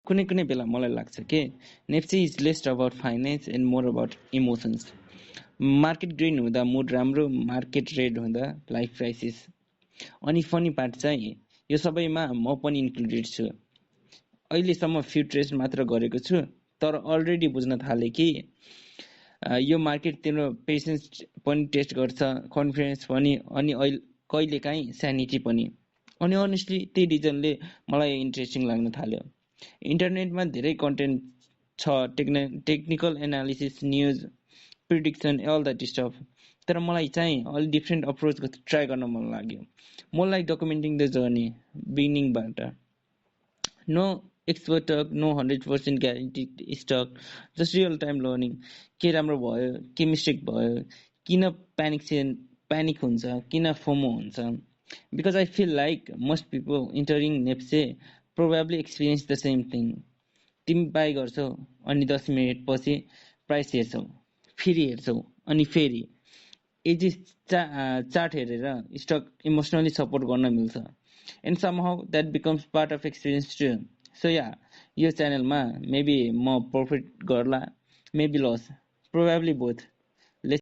कुनै कुनै बेला मलाई लाग्छ के NEPSE is less about finance and more about emotions. Market green हुँदा मुड राम्रो, मार्केट रेड हुँदा लाइफ क्राइसिस। अनि फनी पार्ट चाहिँ यो सबैमा म पनि इन्क्लुडेड छु। अहिलेसम्म फ्यु ट्रेड मात्र गरेको छु, तर अलरेडी बुझ्न थाले कि यो मार्केट तिम्रो पेसेन्स पनि टेस्ट गर्छ, कन्फिडेन्स पनि, अनि कहिलेकाहीँ स्यानिटी पनि। अनि अनेस्टली त्यही रिजनले मलाई इन्ट्रेस्टिङ लाग्न थाल्यो। इन्टरनेटमा धेरै कन्टेन्ट छ, technical analysis, news, prediction, all that stuff. तर मलाई चाहिँ अलि डिफ्रेन्ट अप्रोच ट्राई गर्न मन लाग्यो। More like documenting the journey बिगिनिङबाट। No expert talk, no 100% guaranteed stock, just real time learning. के राम्रो भयो, के मिस्टेक भयो, किन प्यानिक हुन्छ, किन फोमो हुन्छ। Because I feel like most people entering NEPSE probably experience the same thing. तिमी बाई गर्छौ अनि 10 मिनट पछि प्राइस हेर्छौ, फेरि हेर्छौ, अनि फेरि एजी चार्ट हेरेर स्टक इमोसनली सपोर्ट गर्न मिल्छ। And somehow that becomes part of experience too. So yeah यो च्यानलमा मेबी म प्रफिट गर्ला, मेबी लस, प्रोभाब्ली बोथ।